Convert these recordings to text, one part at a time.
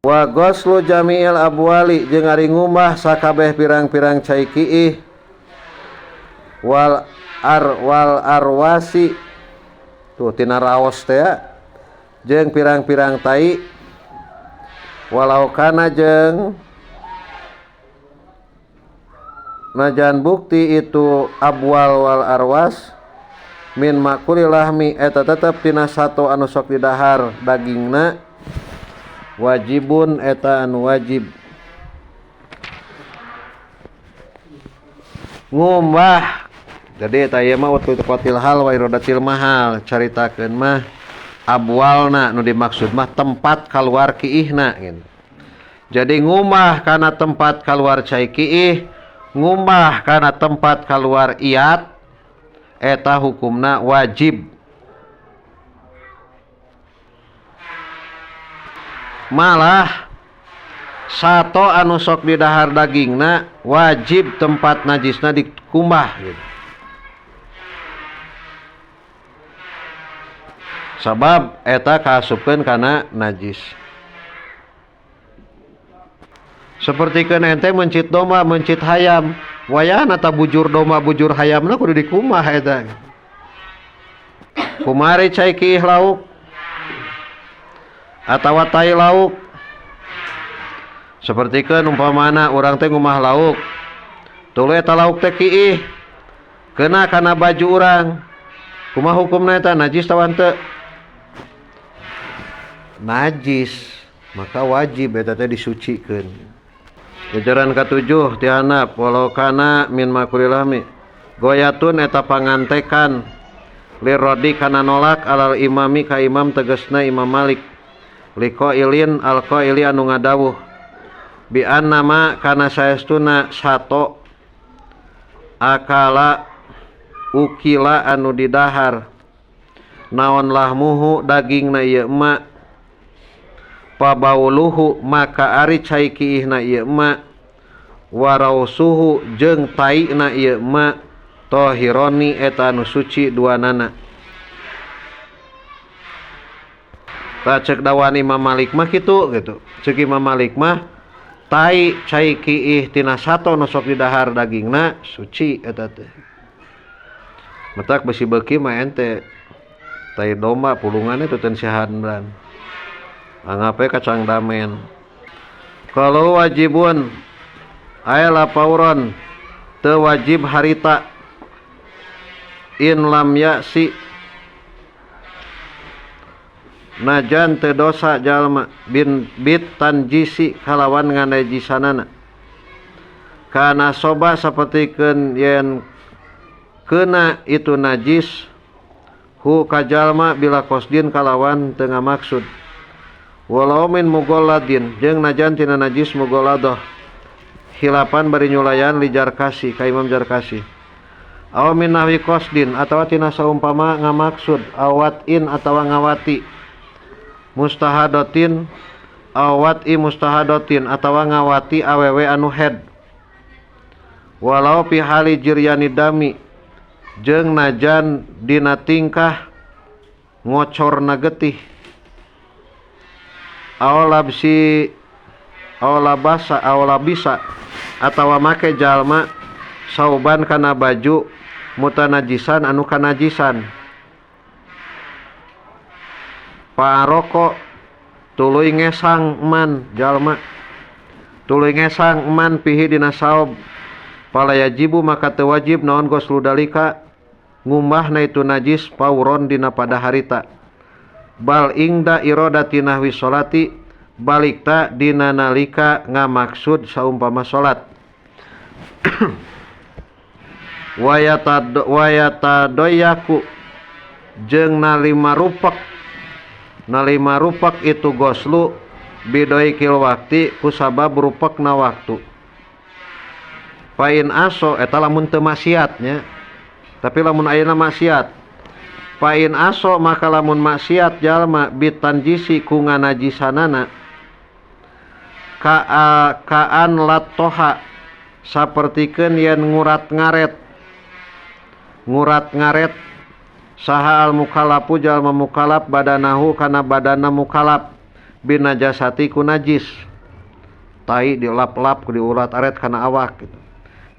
Wa ghuslu jami'il abwali jeung ari ngumbah sakabeh pirang-pirang cai kiih wal ar wal arwasi tuh tina raos teh jeung pirang-pirang tai walau kana jeung najan bukti itu abwal wal arwas min makulil lahmi eta tetep tina sato anu sok didahar dagingna wajibun eta anu wajib ngumbah. Jadi eta ieu mah waktu qotil hal wa iradatil mahal caritakeun mah abwalna nu dimaksud mah tempat kaluar kiihna gitu. Jadi ngumbah kana tempat kaluar cai kiih, ngumbah kana tempat kaluar iat, eta hukumna wajib. Malah sato anu sok didahar dagingna wajib tempat najisna dikumbah gitu. Sabab eta kaasupkeun kana najis. Sapertikeun ente mencit domba, mencit hayam, wayahna ta bujur domba bujur hayamna kudu dikumbah eta. Kumari cai kiih lauk atawa tai lauk. Sapertikeun umpamana urang teh ngumah lauk, tuluy eta lauk teh kiih kena kana baju urang, kumaha hukumna eta, najis atawa henteu? Najis, maka wajib eta teh disucikeun. Jajaran katujuh ti handap walau kana min makulil lahmi goyatun eta pangantekan lirodi kana nolak alal imami ka imam tegasna Imam Malik liqailin alqaili anu ngadawuh bi annama kana saestuna sato akala ukila anu didahar naon lahmuhu dagingna ieu emak pabauluhu maka ari cai kiihna ieu emak warausuhu jeung taina ieu emak tohironi eta anu suci duanana. Tah ceuk dawan Imam Malik mah kitu gitu. Ceuk Imam Malik mah tai cai kiih tina sato nu sok didahar dagingna suci eta teh. Matak besi beuki mah ente tai domba pulunganna teu teu sihandan. Anggape kacang damen. Kalau wajibun aya lapauron teu wajib harita in lam ya'si najan teu dosa jalma bin bit tanjisi kalawan nganajisanana kana soba sapertikeun yen kena itu najis hu ka jalma bila qasdin kalawan teu ngamaksud walau min mughalladin jeung najan tina najis mughalladah hilapan bari nyulayan li jarkasi ka Imam Jarkasi aw min nahwi qasdin atawa tina saumpama ngamaksud awat in atawa ngawati mustahadotin awat i mustahadotin atawa ngawati awewe anu head walau fi hali jiryani dami jeung najan dina tingkah ngocorna getih aw labsi aw labasa aw labisa atawa make jalma sauban kana baju mutanajisan anu kanajisan paroko tuluy ngesang man jalma tuluy ngesang man pihi dina saob pala yajibu maka teu wajib naon goslu dalika ngumbahna itu najis pauron dina pada harita bal ingda iradati nahwi sholati balikta dina nalika ngamaksud saumpama salat wayatadoyaku jeung nalima rupak itu goslu bidoikil wakti kusabab rupekna waktu pain aso eta lamun teu maksiatnya tapi lamun ayeuna maksiat pain aso maka lamun maksiat jalma bitanjisi ku nganajisanana kaan latoha sapertikeun yen ngurat ngaret saha al mukallafu jalma mukallaf badanahu kana badana mukallaf bin najasati ku najis tai dilap-lap ku diurat aret kana awak gitu.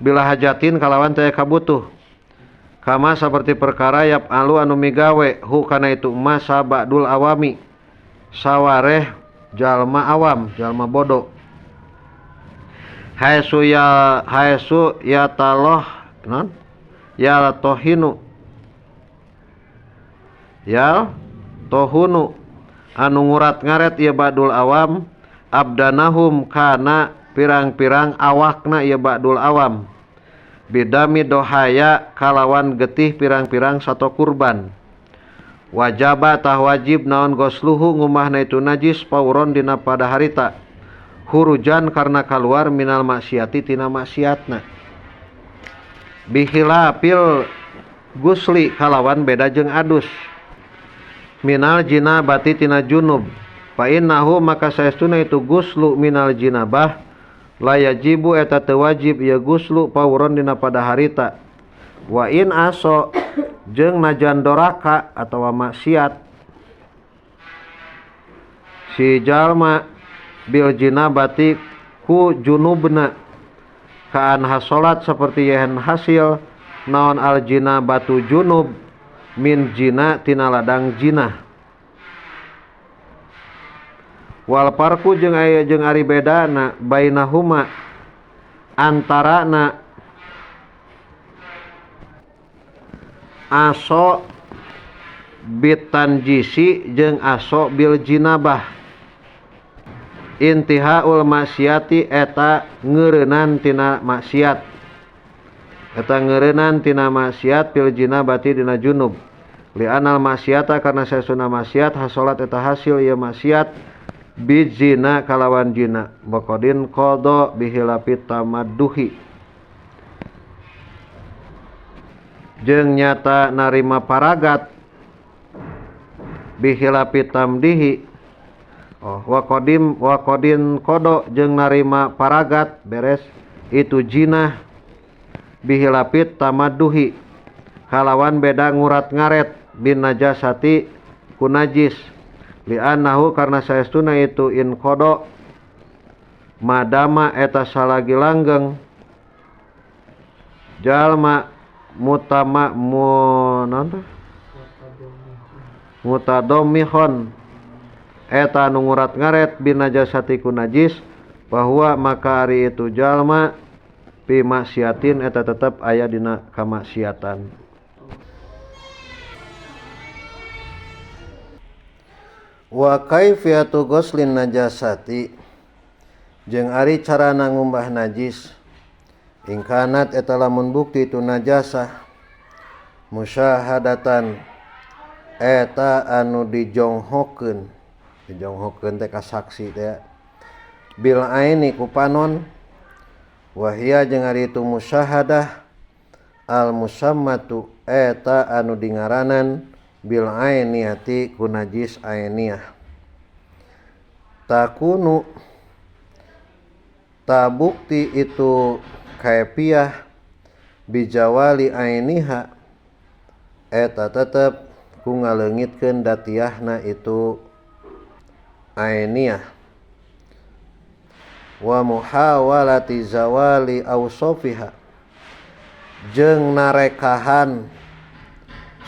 Bila hajatin kalawan teu kabutuh kama saperti perkara yap alu anu migawe hu kana itu masa ba'dul awami sawareh jalma awam jalma bodoh haesu ya haesu ya taloh non ya tohinu ya tohunu anu ngurat ngaret ieu ba'dul awam abdanahum kana pirang-pirang awakna ieu ba'dul awam bidami dohaya kalawan getih pirang-pirang sato kurban wajaba tah wajib naon gosluhu ngumahna itu najis pauron dina pada harita hurujan karena kaluar minal maksiati tina maksiatna bihilafil gusli kalawan beda jeung adus minal jinabati tina junub fa innahu maka saestuna itu guslu minal jinabah la yajibu eta teu wajib ieu guslu pauron dina pada harita wa in aso jeung najan doraka atawa maksiat si jalma bil jinabati ku junubna kaan hasolat seperti yen hasil naon al jinabatu junub min jina tina ladang jinah wal parku jeung aya jeung ari bedana bainahuma antarana aso bitanjisi jeung aso bil jinabah intihaul maksiati eta ngeureunnan tina maksiat eta ngeureunnan tina maksiat bil jinabati dina junub li'anal maksiata karena saesuna maksiat hasolat eta hasil ieu maksiat bizina kalawan jina baqadin qada bihilafi tamadduhi jeung nyata narima paragat bihilafi tamdihi oh waqadim waqadin qada jeung narima paragat beres itu jinah bihilafi tamadduhi kalawan beda ngurat ngaret bin najasati ku najis li'annahu karena saestuna itu in qada madama eta salagi langgeng jalma mutama mu naon mutadomihon eta anu ngurat ngaret bin najasati ku najis bahwa maka ari itu jalma pi maksiatin eta tetep aya dina kamaksiatan. Wa kaifiyatu ghuslin najasati jeung ari carana ngumbah najis ingkanat eta lamun bukti itu najasah musyahadatan eta anu dijonghokeun dijonghokeun teh ka saksi teh bil aini ku panon wahia jeung ari itu musyahadah al musammatu eta anu dingaranan bil ainiyati ku najis ainiyah takunu tabukti itu kaifiah bijawali ainiha eta tetep ku ngaleungitkeun datiahna itu ainiyah wa muhawalati zawali awsafiha jeung narekahan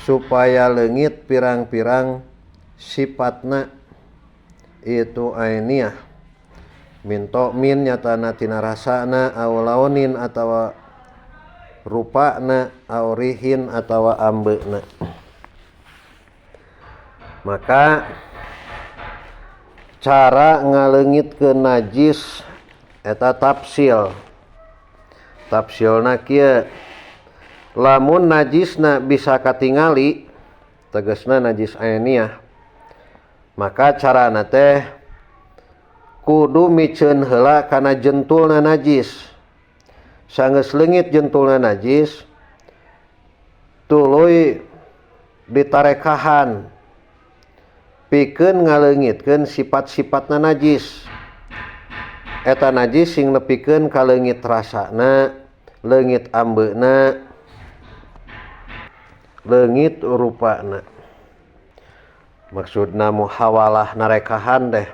supaya leungit pirang-pirang sifatna itu ainiyah minto min nyatana tina rasana aw launin atawa rupana aw rihin atawa ambeuna. Maka cara ngaleungitkeun najis eta tafsil. Tafsilna kieu, lamun najisna bisa katingali tegasna najis ainiyah, maka carana teh kudu miceun heula kana jentulna najis. Sanggeus leungit jentulna najis tuluy ditarekahan pikeun ngaleungitkeun sifat-sifatna najis. Eta najis sing nepikeun ka leungit rasana, leungit ambeuna, leungit rupana. Maksudna muhawalah narekahan deh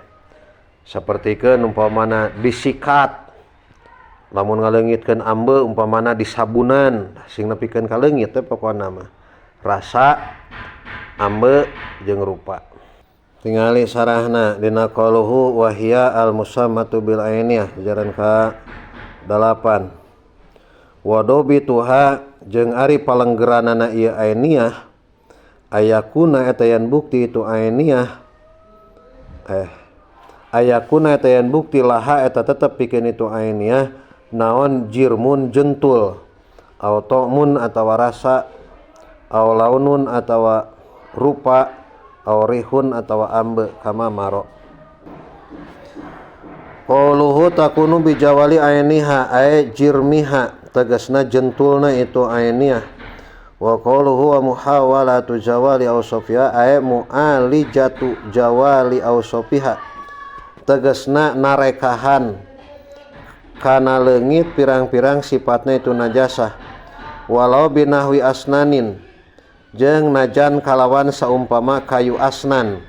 Sapertikeun umpamana disikat, lamun ngaleungitkeun ambe umpamana disabunan sing nepikeun ka leungit teh pokona mah rasa, ambe jeung rupa. Tingali sarahna dina qauluhu wa hiya al musammatu bil ainiyah jaran ka 8. Wa dobituha jeung ari palenggeranana ieu ainiyah ayakuna eta yen bukti itu ainiyah ayakuna eta yen bukti laha eta tetep pikeun itu ainiyah naon jirmun jentul au ta'mun atawa rasa au launun atawa rupa au rihun atawa ambe kama maro. Qauluhu takunu bijawali ainiha ay jirmiha tegasna jentulna itu ainiyah. Wa qauluhu wa muhawalatu jawali awsafiha ay mu'alijatu jawali awsafiha tegasna narekahan kana leungit pirang-pirang sifatna itu najasah walau binahwi asnanin jeung najan kalawan saumpama kayu asnan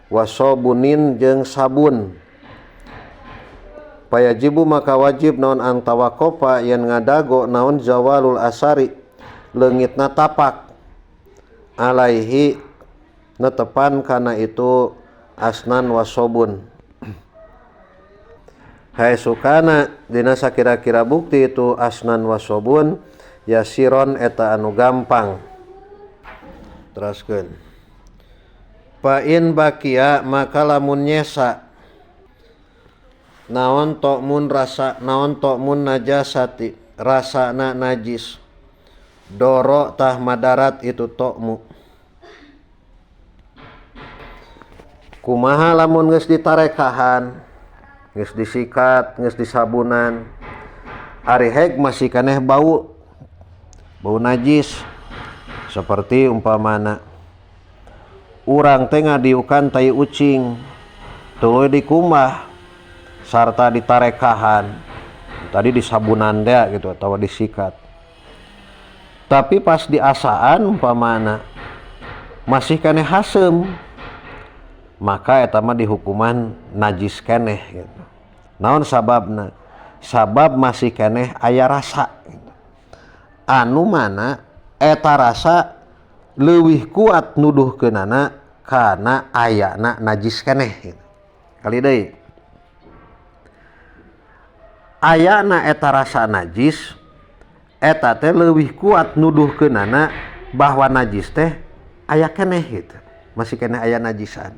wasobunin jeung sabun. Payajibu maka wajib naon antawakopa yen ngadago naon zawalul asari leungitna tapak alaihi netepan kana itu asnan wasobun. Hai sukana dina sakira-kira bukti itu asnan wasobun yasiron eta anu gampang. Teraskeun. Fa in bakia maka lamun nyesa naon to'mun rasa naon to'mun najasati rasana najis doro tah madarat itu to'mu. Kumaha lamun geus ditarekahan, geus disikat, geus disabunan, ari heg masih keneh bau bau najis. Seperti umpamana urang teh ngadiukan tai ucing tuluy dikumbah sarta ditarekahan tadi disabunan teh gitu atau disikat, tapi pas diasaan umpamana masih keneh haseum, maka eta mah dihukuman najis keneh gitu. Naon sababna? Sabab masih keneh aya rasa gitu. Anu mana eta rasa leuwih kuat nuduhkeunana kana ayana najis keneh gitu. Kali deui ayana eta rasa najis eta teh leuwih kuat nuduhkeunana bahwa najis teh aya keneh gitu, masih keneh aya najisan.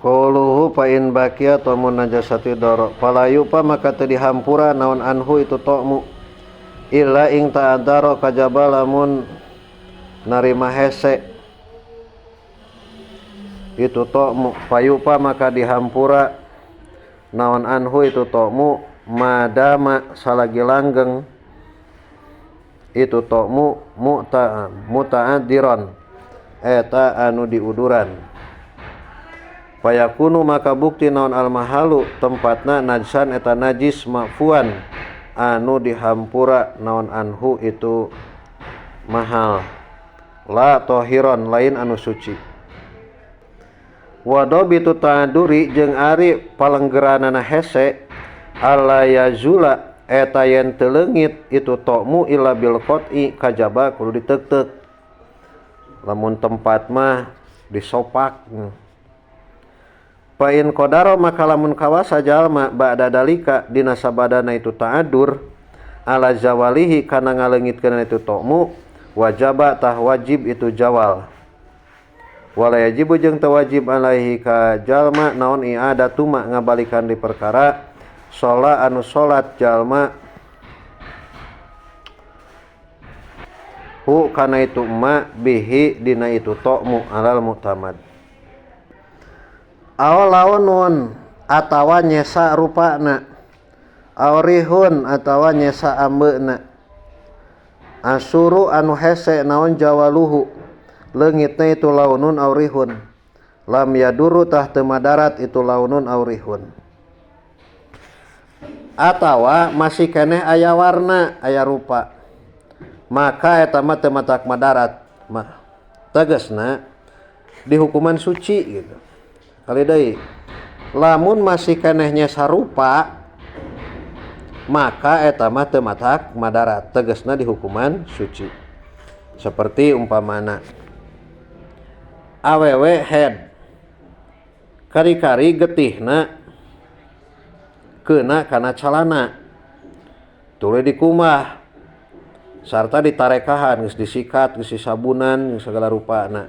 Qauluhu fa in baqiya ta'mun najasati dara fala yupa maka teu dihampura naon anhu itu ta'mu illa ing ta'adara kajaba lamun narima hese itu ta'mu fayupa maka dihampura naon anhu itu ta'mu madama salagi langgeng itu ta'mu muta'addiran eta anu diuduran. Fayakunu maka bukti naon almahalu tempatna najsan eta najis mafuan anu dihampura naon anhu itu mahal la tohiron lain anu suci. Wadobitu ta'aduri jeung ari palenggeranana hese alla yazula eta yen teu leungit itu to'mu illa bil qat'i kajaba kudu diteuk-teuk. Lamun tempat mah disopak. Fa in qadara maka lamun kawasa jalma ba'da dalika dina sabadana itu ta'adur ala zawalihi kana ngaleungitkeun itu to'mu wajaba tah wajib itu jawal. Wala yajibu jeung teu wajib alaihi ka jalma naon i'adatu ma ngabalikan di perkara sholat anu salat jalma hu kana itu ma bihi dina itu to'mu alal mu'tamad. Aw launun atawa nyesa rupana aw rihun atawa nyesa ambeuna asuru anu hese naon jawaluhu leungitna itu launun aw rihun lam yaduru tah teu madarat itu launun aw rihun atawa masih keneh aya warna aya rupa maka eta mah teu matak madarat mah tegasna dihukuman suci gitu. Kali deui Lamun masih kenehnya sarupa maka eta mah teu matak madarat, tegasna dihukuman suci. Seperti umpamana awewe head kari-kari getihna kena kana calana tuluy dikumbah sarta ditarekahan, geus disikat, geus disabunan, geus segala rupana,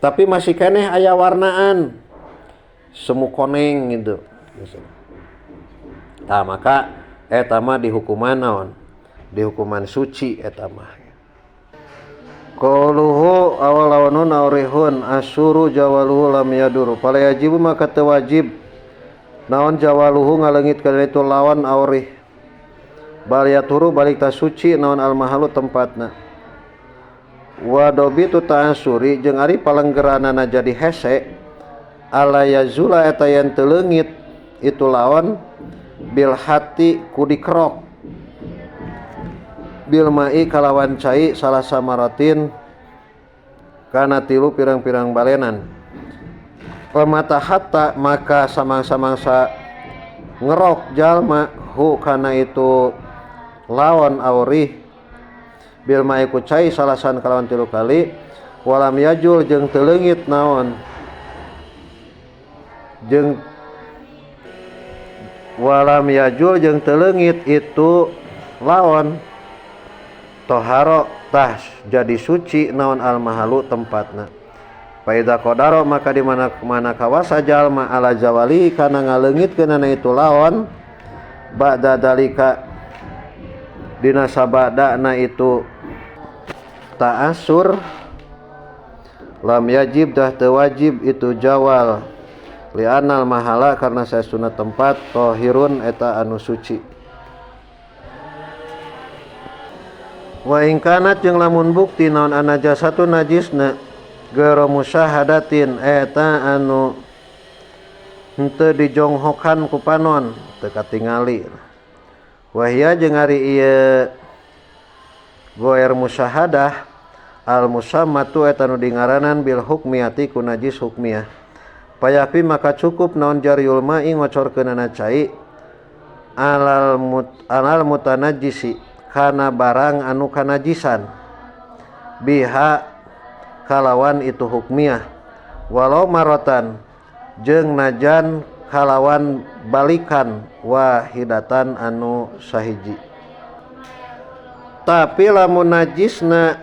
tapi masih keneh aya warnaan semu koneng gitu. Tah maka eta mah dihukuman naon? Dihukuman suci eta mah. Qauluhu aw lawanun aw rihun asuru jawaluhu lam yadur. Fala yajibu maka teu wajib naon jawaluhu ngaleungitkeun itu lawan aw rih. Bal yaturu balik ta suci naon al mahalu tempatna. Wa dobitu ta'asuri jeung ari palenggeranana jadi hese ala yazula eta yen teu leungit itu lawan bil hati ku dikerok bil ma'i kalawan cai salah samaratin kana tilu pirang-pirang balenan. Pamata hatta maka samang-samangsa ngerok jalma hu kana itu lawan aurih bil ma'i ku cai salasan kalawan tilu kali walam yajul jeung teu leungit naon jeung walam yajul jeung teu leungit itu lawan toharo tah jadi suci naon al mahalu tempatna. Faida qadaro maka di mana-mana kawasa jalma ala zawali kana ngaleungitkeunana itu lawan ba'da dalika dina sabadana itu ta'asur lam yajib dah teu wajib itu jawal li'anal mahala karena saestuna tempat tohirun eta anu suci. Wa in kanat jeung lamun bukti naon anajasatu najisna gairu musyahadatin eta anu henteu dijonghokan ku panon teu katingali. Wahia jeung ari ieu goer musyahadah al musammatu eta nu dingaranan bil hukmiyati ku najis hukmiyah. Payapi maka cukup naon jaryul ma'i ngocorkeunana cai alal mutanajjisi kana barang anu kanajisan biha kalawan itu hukmiyah walau marotan jeung najan kalawan balikan wahidatan anu sahiji. Tapi lamun najisna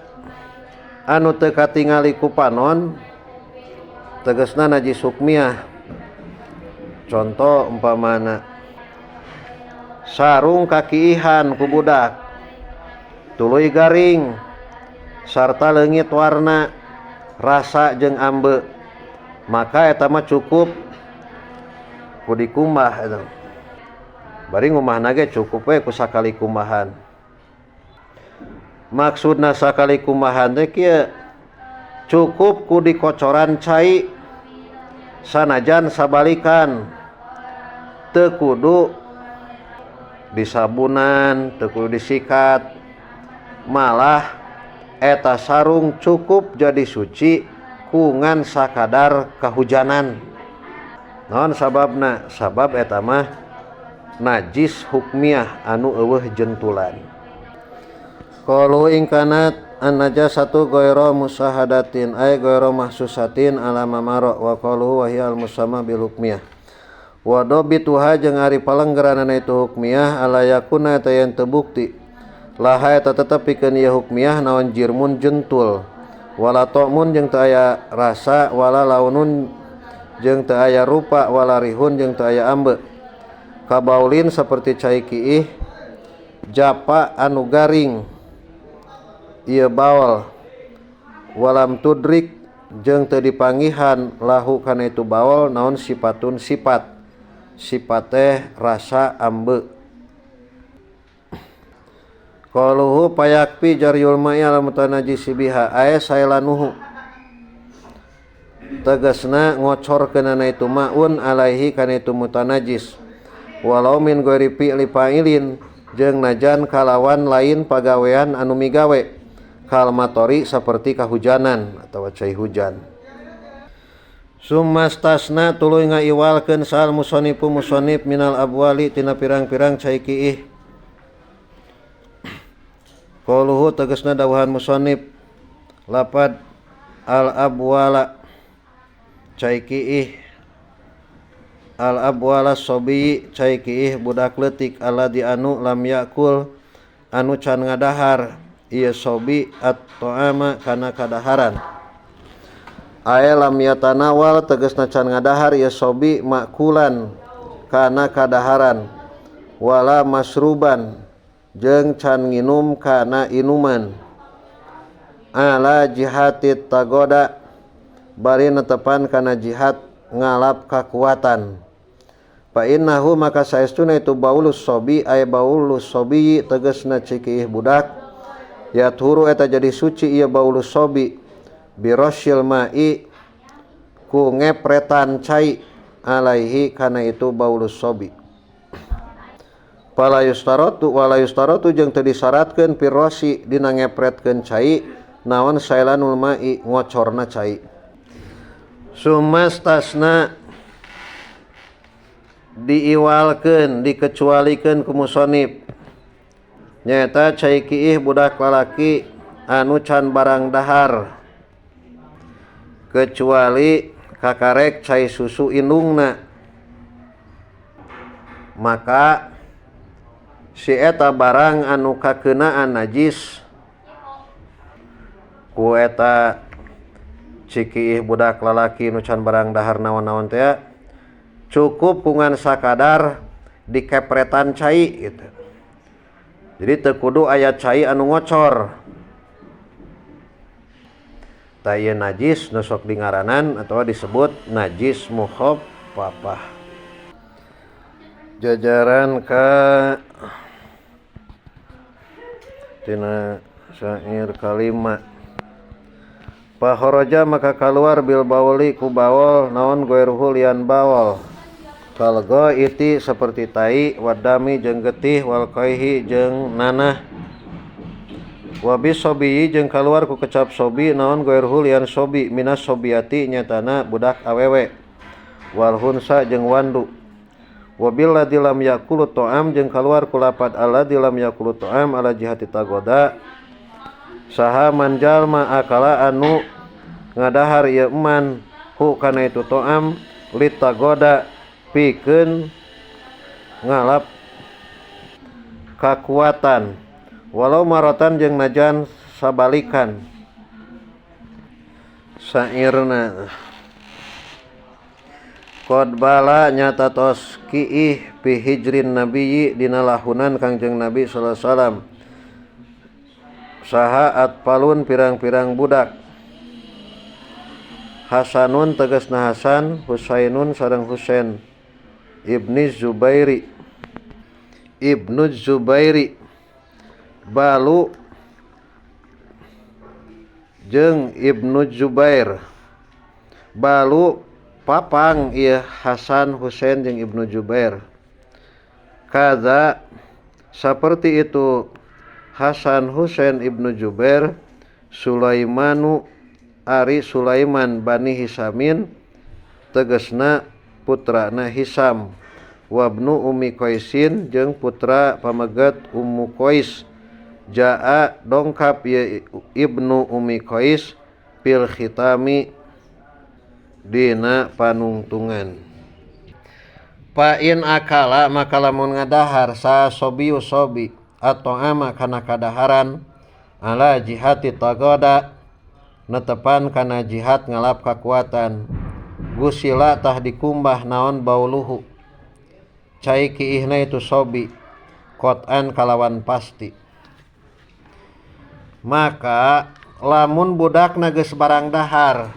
anu teu katingali ku panon tegasna najis hukmiyah. Contoh umpamana sarung kakiihan ku budak tuluy garing sarta leungit warna rasa jeung ambe maka eta mah cukup ku dikumbah eta. Bari ngumahna ge cukup we ku sakali kumbahan. Maksudna sakali kumbahan teh kieu, cukup ku dikocoran cai sanajan sabalikan teu kudu disabunan, teu kudu disikat, malah eta sarung cukup jadi suci ku ngan sakadar kahujanan. Naon sababna? Sabab eta mah najis hukmiah anu eueuh jentulan. Qalu in kanat an najasatu ghairu musahadatin ay ghairu mahsusatin ala mamara wa qalu wa hiya al musamma bil hukmiyah. Wa dabituha jeung ari palenggeranana itu hukmiyah ala yakuna eta yen teu bukti laha eta tetep pikeun ieu hukmiyah naon jirmun jentul wala ta'mun jeung teu aya rasa wala launun jeung teu aya rupa wala rihun jeung teu aya ambe kabaulin seperti cai kiih japa anu garing ieu baol walam tudrik jeung teu dipanggihan lahu kana itu baol naon sifatun sifat sifat teh rasa ambe. Qaluhu payakpi jaryul ma'i ala mutanajjisi biha ay sailanuhu tegasna ngocorkeunana itu maun alaihi kana itu mutanajjis walau min ghairi fi'li fa'ilin jeung najan kalawan lain pagawean anu migawe kal matori seperti kahujanan atau cai hujan. Sumastasna tuluy ngaiwalkeun sal musonifu musonif minal abwali tina pirang-pirang cai kiih. Qauluhu tegasna dawuhan musonif lapad al abwala cai kiih al abwala sobi cai kiih budak leutik alladzi anu lam yakul anu can ngadahar ieu sobi at-ta'ama kana kadaharan. Ae lam yatanawal tegasna can ngadahar ieu sobi makulan kana kadaharan wala masruban jeung can nginum kana inuman ala jihati tagoda bari netepan kana jihad ngalap kakuatan. Fa innahu maka saestuna itu baulus sobi ay baulus sobi tegasna cikiih budak yathuru eta jadi suci ieu baulus sobi birosyil ma'i ku ngepretan cai alaihi kana itu baulus sobi. Fala yustarotu wala yustarotu jeung teu disyaratkeun pirrosi dina ngepretkeun cai naon sailanul ma'i ngocorna cai. Sumastasna diiwalkeun dikecualikeun ku musonif nyaeta cai kiih budak lalaki anu can barang dahar kecuali kakarek cai susu indungna, maka si eta barang anu kakeunaan najis ku eta cikiih budak lalaki nu can barang dahar naon-naon teh cukup kungan sakadar dikepretan cai gitu. Jadi teu kudu aya cai anu ngocor. Tah ieu najis nu sok dingaranan atawa disebut najis mukhaffafah. Jajaran ka tina syair kalima. Pahoroja maka kaluar bil bauli ku bawol naon goiruhu lian bawol. Kalgo iti seperti tai wadami jeung getih wal qaihi jeung nanah. Wabi sobi jeung kaluar ku kecap sobi naon goiruhu lian sobi minas sobiati nyatana budak awewe wal hunsa jeung wandu. Wabil ladzi lam yakulu ta'am jeung kaluar ku lapad alladzi lam yakulu ta'am ala jihati tagoda saha manjalma akala anu ngadahar ieu eman hu kana itu ta'am litagoda pikeun ngalap kakuatan walau marotan jeung najan sabalikan. Sairna qad bala nyata tos kiih fi hijrin nabiyyi dina lahunan Kangjeng Nabi sallallahu alaihi wasallam saha atfalun pirang-pirang budak Hasanun tegasna Hasan Husainun sareng Husain Ibni Zubairi Ibnu Zubairi balu jeung Ibnu Zubair balu papang ieu Hasan Husain jeung Ibnu Zubair. Kaza seperti itu Hasan Husain Ibnu Zubair Sulaimanu ari Sulaiman bani Hisamin tegasna putrana Hisam wabnu Ummi Qaisin jeung putra pamegat Ummu Qais jaa dongkap ieu Ibnu Ummi Qais fil khitami dina panungtungan. Fa in akala maka lamun ngadahar sa sobiu sobi atau ama kana kadaharan ala jihati tagoda netepan kana jihad ngalap kakuatan gusila tah dikumbah naon bauluhu cai kiihna itu sobi kotan kalawan pasti. Maka lamun budakna geus barang dahar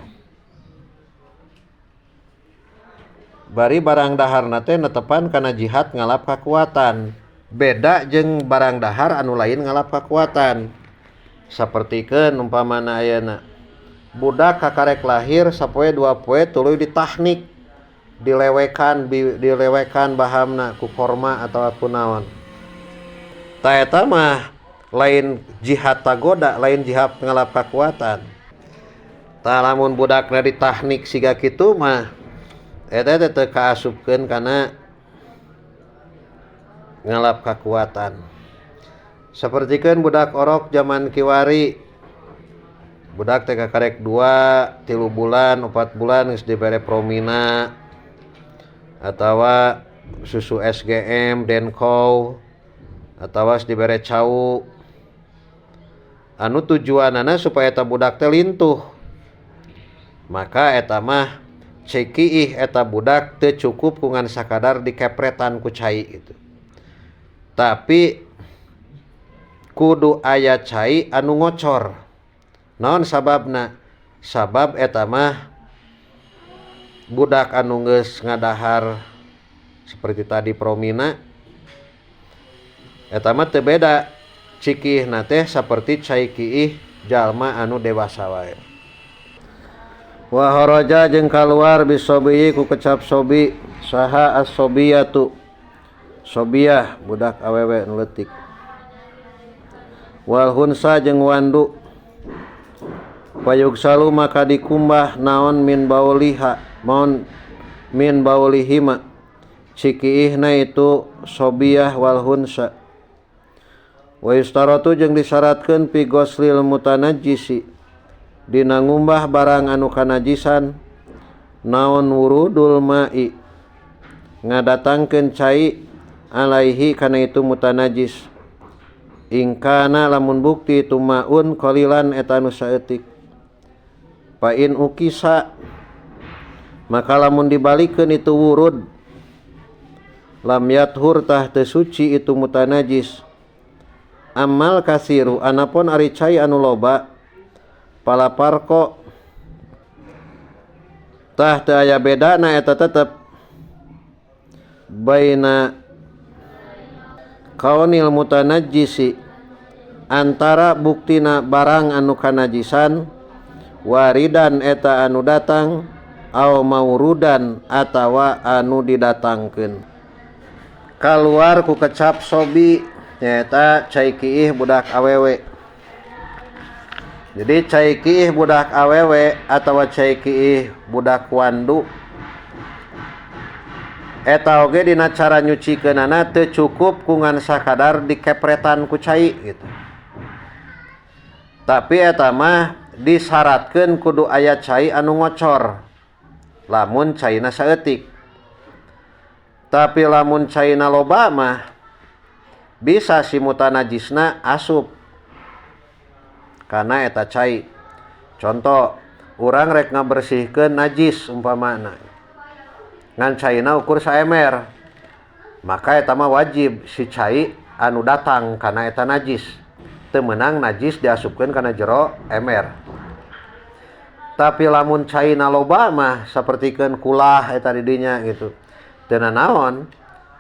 bari barang daharna teh netepan kana jihad ngalap kakuatan beda jeung barang dahar anu lain ngalap kakuatan. Sapertikeun umpamana ayeuna budak kakarek lahir sapoe dua poe tuluy ditahnik dilewekan dilewekan bahamna ku korma atawa ku naon. Ta eta mah lain jihad tagoda, lain jihad ngalap kakuatan. Tah lamun budakna ditahnik siga kitu mah eta teh teu kaasupkeun kana ngalap kakuatan. Sapertikeun budak orok zaman kiwari, budak teh kakarek 2, 3 bulan, 4 bulan geus dibere Promina atawa susu SGM, Denko, atawa geus dibere cau. Anu tujuanana supaya eta budak teh lintuh. Maka eta mah cekiih eta budak teu cukup ku ngan sakadar dikepretan ku cai gitu. Tapi kudu aya cai anu ngocor. Naon sababna? Sabab eta mah budak anu geus ngadahar seperti tadi Promina eta mah teu beda cikihna teh saperti cai kiih jalma anu dewasa wae. Wa haraja jeung kaluar bisobi ku kecap sobi saha as-sobiyatu sobiyah budak awewe nu leutik wal hunsa jeung wandu payugsalu maka dikumbah naon min bauliha maon min baulihima cikiihna itu sobiyah wal hunsa wa yustaratu jeung disyaratkeun pi ghoslil mutanajjisi dina ngumbah barang anu kanajisan naon wurudul ma'i ngadatangkeun cai alaihi kana itu mutanajis ingkana lamun bukti itu maun qalilan eta anu saeutik fa in ukisa maka lamun dibalikeun itu wurud lam yathur tah teu suci itu mutanajis amal kasiru anapun ari cai anu loba pala parko tah teu aya bedana eta tetep baina kaunil mutanajjisi antara buktina barang anu kanajisan waridan eta anu datang au maurudan atawa anu didatangkeun kaluar ku kecap sobi nyaeta cai kiih budak awewe. Jadi cai kiih budak awewe atawa cai kiih budak wandu eta oge dina cara nyucikeunana teu cukup ku ngan sakadar dikepretan ku cai gitu. Tapi eta mah disyaratkeun kudu aya cai anu ngocor lamun caina saeutik. Tapi lamun caina loba mah bisa si mutanajisna asup karena eta cai. Contoh, urang rek ngabersihkeun najis umpamana ngan caina ukur saemer, maka eta mah wajib si cai anu datang karena eta najis. Teu meunang najis diasupkeun kana jero emer. Tapi lamun caina loba mah sapertikeun kulah eta di dinya gitu. Teu nanaon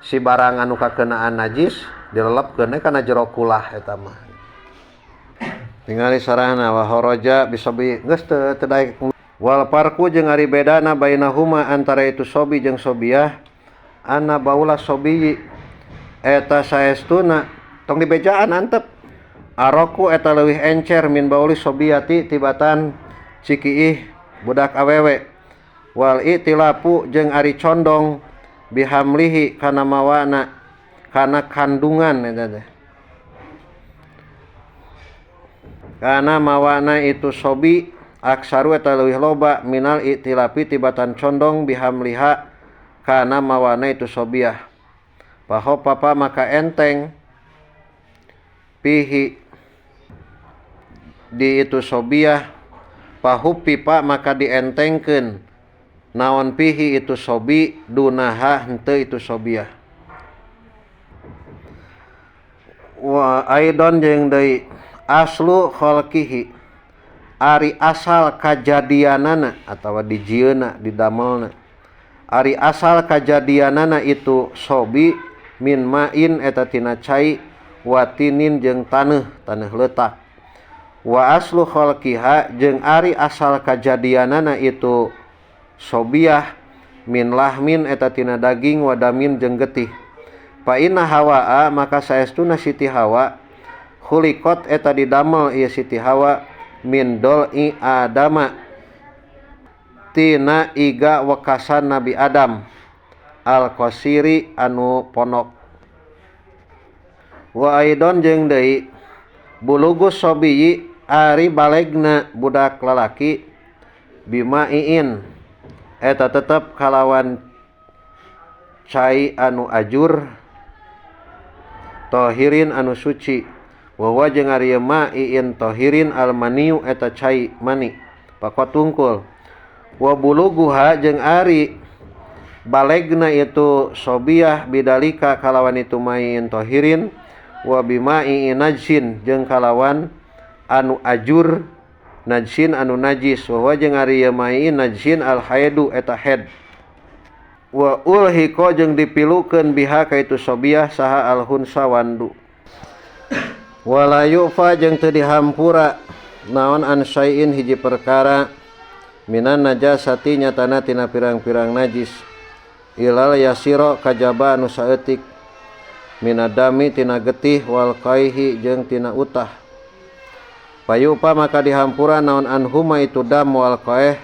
si barang anu kakenaan najis dilelepkeun kana jero kulah eta mah. Tingali sarana wa haraja bisobi geus teu daek wal parku jeung ari bedana bainahuma antara itu sobi jeung sobiyah anna baula sobi eta saestuna tong dibejaan antep aroku eta leuwih encer min bauli sobiyati tibatan cikiih budak awewe wal itilapu jeung ari condong bihamlihi kana mawana kana kandungan eta teh kana mawana itu sobi aksaru eta leuwih loba minal itilapi tibatan condong bihamliha kana mawana itu sobiah paho papa maka enteng pihi di itu sobiah pahu pipa maka dientengkeun naon pihi itu sobi dunaha henteu itu sobiah wa aidon jeung deui aslu khalqihi ari asal kajadianana atawa dijieuna didamelna ari asal kajadianana itu sobi min ma'in eta tina cai watinin jeung taneuh taneuh leutak wa aslu khalqiha jeung ari asal kajadianana itu sobiah min lahmin eta tina daging wadamin jeung getih fa inna hawaa maka saestuna Siti Hawa khuliqat eta didamel ieu Siti Hawa min dol'i Adama tina iga wekasan Nabi Adam al-qasiri anu ponok. Wa aidon jeung deui bulugus sobiyi ari balegna budak lalaki bimaiin eta tetep kalawan cai anu ajur tohirin anu suci wa wa jeung ari maiin tohirin almaniu eta cai mani pakot tungkul. Wa buluguha jeung ari balegna itu sobiah bidalika kalawan itu maiin tohirin wa bimaiin najsin jeung kalawan anu ajur najsin anu najis wa wa jeung ari maiin najsin al haidu eta haid. Wa ulhiqo jeung dipilukeun biha ka itu sobiah saha al hunsa wandu. Wala yufa jeung teu dihampura naon an syai'in hiji perkara minan najasati nyatana tina pirang-pirang najis ilal yasiro kajaba anu saeutik minadami tina getih wal qaihi jeung tina utah. Payupa maka dihampura naon anhuma itu dam wal qaih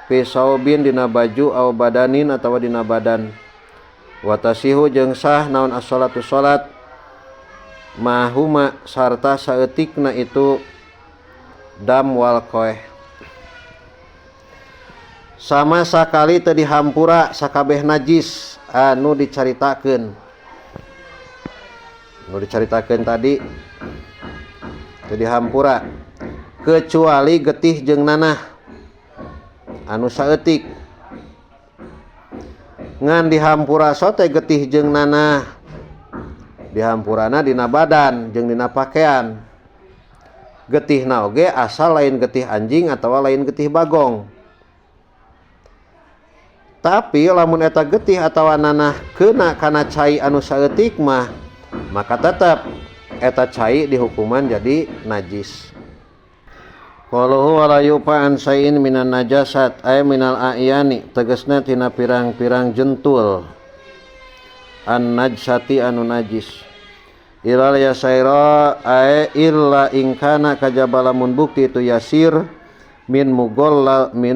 fi saubin dina baju aw badanin atawa dina badan. Wa tasihu jeung sah naon as-salatu salat mahuma sarta saeutikna itu dam wal qaih. Sama sakali teu dihampura sakabeh najis anu dicaritakeun. Anu dicaritakeun tadi teu dihampura kecuali getih jeung nanah anu saeutik. Ngan dihampura sote getih jeung nanah dihampurana dina badan jeung dina pakaian. Getihna oge asal lain getih anjing atawa lain getih bagong. Tapi lamun eta getih atawa nanah kena kana cai anu saeutik mah maka tetep eta cai dihukuman jadi najis. Qaluhu wala yufa an syai'in minan najasat ay minal a'yani tegasna tina pirang-pirang jentul an najsati anu najis. Ilal yasaira ay illa ingkana kajaba lamun bukti itu yasir min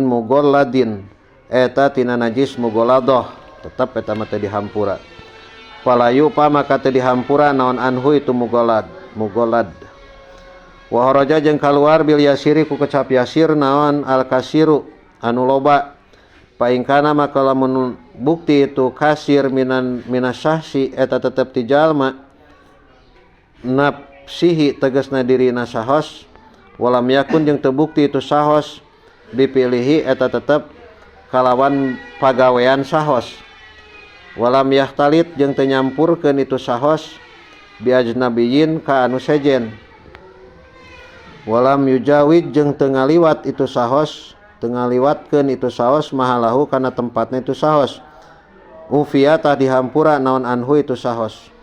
mugolladin eta tina najis mugoladoh tetep eta mah teu dihampura. Fala yufa maka teu dihampura naon anhu itu mugolad. Wa haraja jeung kaluar bil yasiri ku kecap yasir naon al kasiru anu loba. Fa ingkana maka lamun bukti itu kasir minan minasahsi eta tetep ti jalma nafsihi tegasna dirina sahos walam yakun jeung teu bukti itu sahos dipilihi eta tetep kalawan pagawean sahos walam yahtalit jeung teu nyampurkeun itu sahos bi ajnabiyin ka anu sejen walam yujawid jeung teu ngaliwat itu sahos teu ngaliwatkeun itu sahos mahalahu kana tempatna itu sahos ufiya tah dihampura naon anhu itu sahos.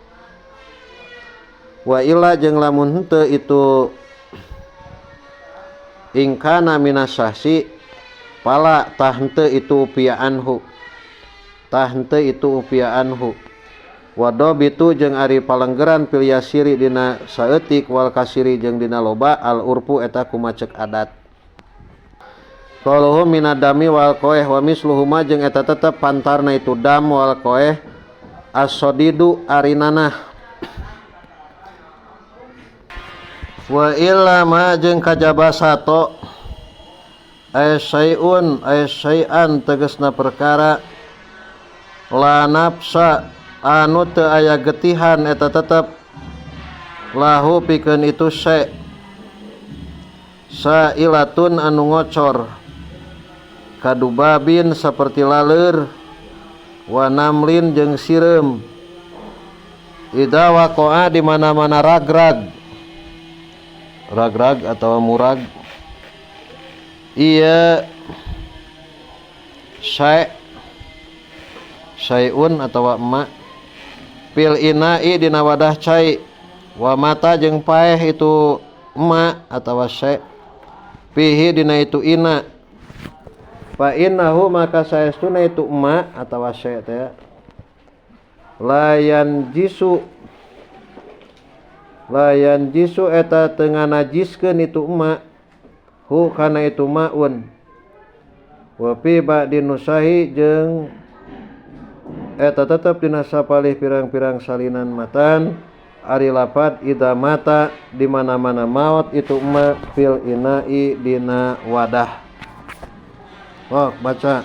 Wa illa jeung lamun henteu itu ingkana minasahsi pala tah henteu itu upia anhu tah henteu itu upia anhu. Wadobitu jeung ari palenggeran pil yasiri dina saeutik wal kasiri jeung dina loba al urfu eta kumacek adat. Qaluhu minadami wal qoeh wa misluhuma jeung eta tetep pantarna itu dam wal qoeh as-sadidu ari nanah. Wa illa ma jeung kajaba sato ay syai'un ay syai'an tegasna perkara la nafsa anu teu aya getihan eta tetep lahu pikeun itu syai' sailatun anu ngocor kadubabin saperti laleur wa namlin jeung sireum idza waqa'a di mana-mana ragrag ragrag atau murag iya syai' syai'un atau emak pil ina'i dina wadah cai wa mata jeung paeh itu emak atau syai' pihi dina itu ina fa innahu maka saestuna itu emak atau syai' teh layan jisu eta teu nganajiskeun itu emak hu kana itu maun Wa fi ba'din nusahi jeung eta tetep dina sapalih pirang-pirang salinan matan ari lapad idza mata di mana-mana maot itu ma fil ina'i dina wadah. Oh, baca.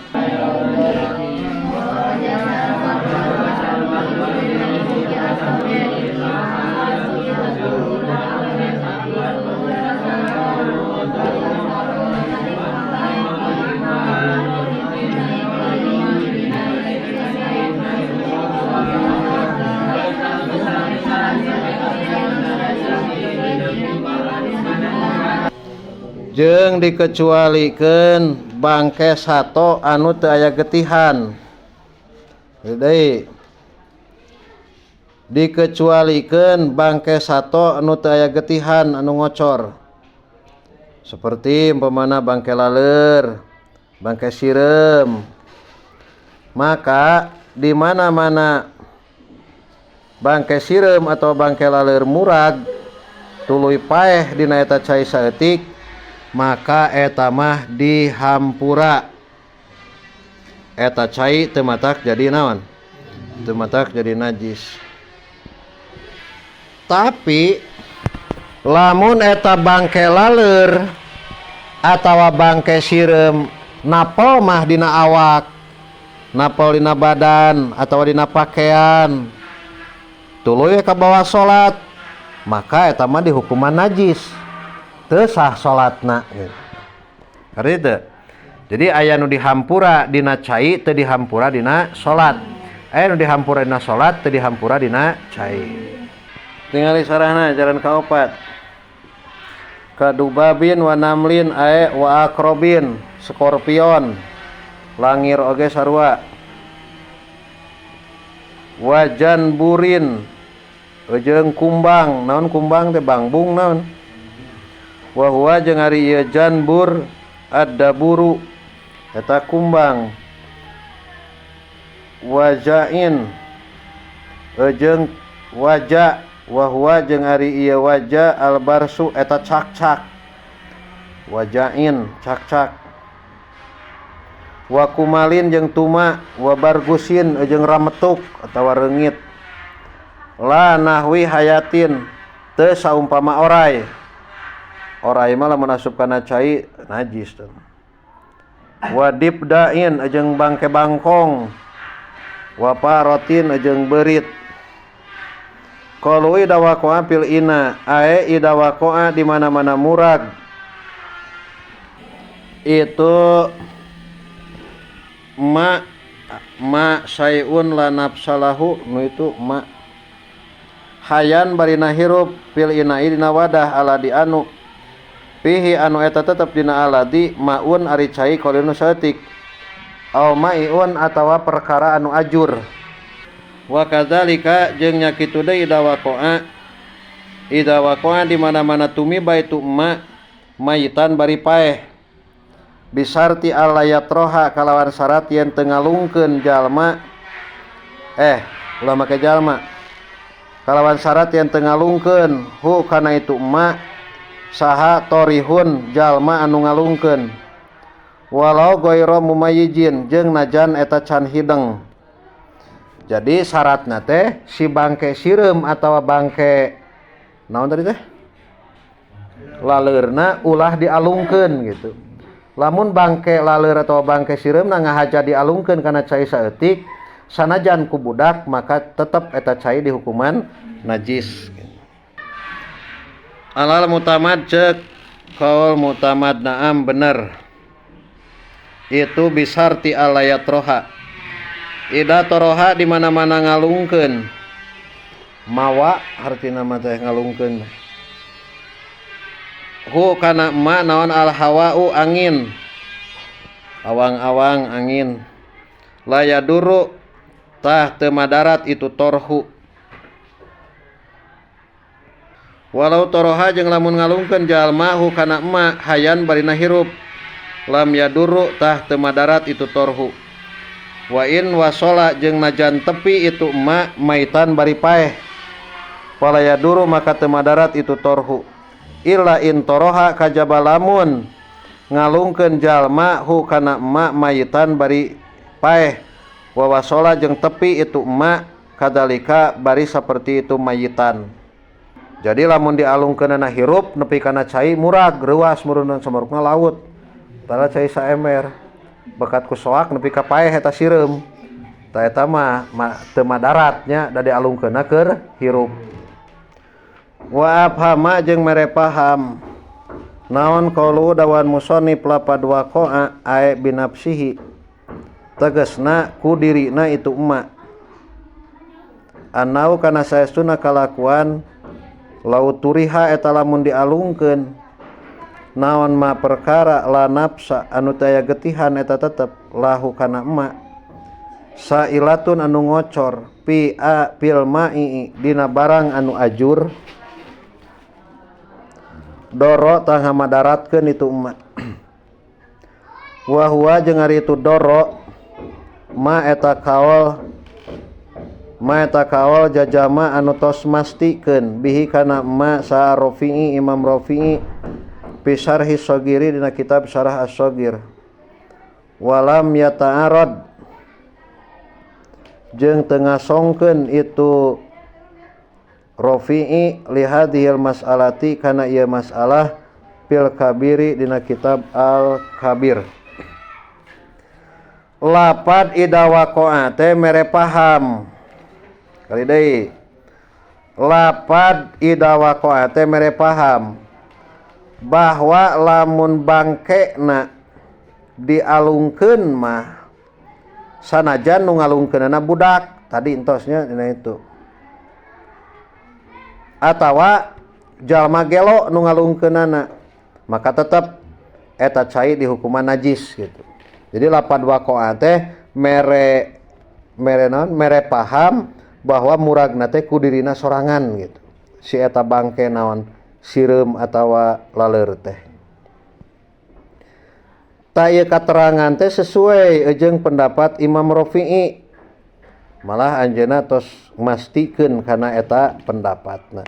Jeung dikecualikeun bangke sato anu teu aya getihan. Deui dikecualikeun bangke sato anu teu aya getihan anu ngocor. Seperti umpamana bangke laleur, bangke sireum. Maka di mana-mana bangke sireum atau bangke laleur murag tuluy paeh dina eta cai saeutik, maka eta mah dihampura. Eta cai teu matak jadi naon? Teu matak jadi najis. Tapi lamun eta bangke laleur atawa bangke sireum napel mah dina awak, napel dina badan atawa dina pakaian, tuluy kabawa salat, maka eta mah dihukuman najis. Teu sah salatna gitu. Ngerti teu? Jadi aya nu dihampura dina cai teu dihampura dina salat. Aya nu dihampura dina salat teu dihampura dina cai. Tingali sarahna jalan kaopat. Kadubabin wa namlin ae wa akrobin, skorpion, langir oge sarua. Wajan burin jeung kumbang, naon kumbang teh bangbung naon? Wa huwa jeung ari ieu janbur ad-daburu eta kumbang. Wajain jeung waja wa huwa jeung ari ieu waja albarsu eta cak-cak. Wajain cak-cak. Wa kumalin jeung tuma, wa bargusin jeung rametuk atawa reungit. La nahwi hayatin teu saumpama orai. Orai mah lamun asup kana cai najis teh. Wa dibdain jeung bangke bangkong. Wa parotin jeung beurit. Qalu idza waqa'a fil ina ae idza waqa'a di mana-mana murag. Itu ma ma sayun la nafsalahu nu itu ma hayan barina hirup fil ina dina wadah ala di anu pihi anu eta tetep dina aladi maun ari cai qalilun saeutik au maiun atawa perkara anu ajur. Wa kadzalika jeung nya kitu deui idza waqa'a di mana-mana tumiba itu ma mayitan bari paeh bisarti alla yatroha kalawan syarat yen teu ngalungkeun jalma ulah make jalma kalawan syarat yen teu ngalungkeun hu kana itu ma saha torihun jalma anu ngalungkeun walau goiro mumayyijin jeung najan eta can hideng. Jadi syaratna teh si bangke sireum atawa bangke naon tadi teh laleurna ulah dialungkeun gitu. Lamun bangke laleur atawa bangke sireumna ngahaja dialungkeun kana cai saeutik sanajan ku budak maka tetep eta cai dihukuman najis. Alal mutamad cek kaul mutamad naam bener. Itu bisarti alla yatroha. Ida toroha di mana-mana ngalungkeun. Mawa hartina mah teh ngalungkeun. Hu kana ma naon al hawau angin. Awang-awang angin. La yaduru tah teu madarat itu torhu. Walau toroha jeung lamun ngalungkeun jalma hu kana ma hayan barina hirup. Lam yaduru tah teu madarat itu torhu. Wa in wasola jeung najan tepi itu ma maitan bari paeh. Fala yaduru maka teu madarat itu torhu. Illa in toroha kajaba lamun Ngalungkeun jalma hu kana emak mayitan bari paeh wa wasola jeung tepi itu emak kadalika bari saperti itu mayitan. Jadi lamun dialungkeunana hirup nepi kana cai murag reuas mureunan samarukna laut. Tara cai saember bekat ku soak nepi ka paeh eta sireum. Tah eta mah teu madarat nya da dialungkeunna keur hirup. Wa afhama jeung mere paham naon qaulu dawan musannif lapad waqa'a ae binafsihi tegasna ku dirina itu emak anau kana saestuna kalakuan laut turiha eta lamun dialungkeun naon ma perkara la nafsa anu teu aya getihan eta tetep lahu kana emak sailatun anu ngocor pi a fil ma'i dina barang anu ajur doro tah ngamadaratkeun itu emak wa huwa jeung ari itu doro ma eta kaol jajama anu tos mastikeun bihi kana emak sa Rafi'i Imam Rafi'i fi syarhi Shagiri dina kitab Syarah As-Shagir walam yata'arad jeung teu ngasongkeun itu Rafi'i li hadhil mas'alati kana ieu masalah fil kabiri dina kitab Al-Kabir. Lapad ida waqa'a teh mere paham. Kali deui. Lapad ida waqa'a teh mere paham bahwa lamun bangkena dialungkeun mah sanajan nu ngalungkeunana budak tadi entosnya dina itu. Atawa jalma gelo nu ngalungkeunana maka tetep eta cai dihukuman najis gitu. Jadi lapad waqa'a teh mere mere naon mere paham bahwa muragna teh ku dirina sorangan gitu. Si eta bangke naon sireum atawa laleur teh. Ta ieu katerangan teh sesuai jeung pendapat Imam Rafi'i. Malah anjeunna tos mastikeun kana eta pendapatna.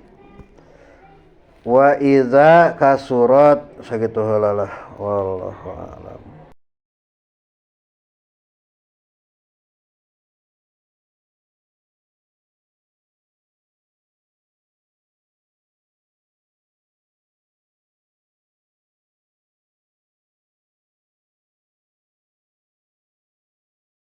Wa iza kasurat sakitu heula lah wallahu a'lam.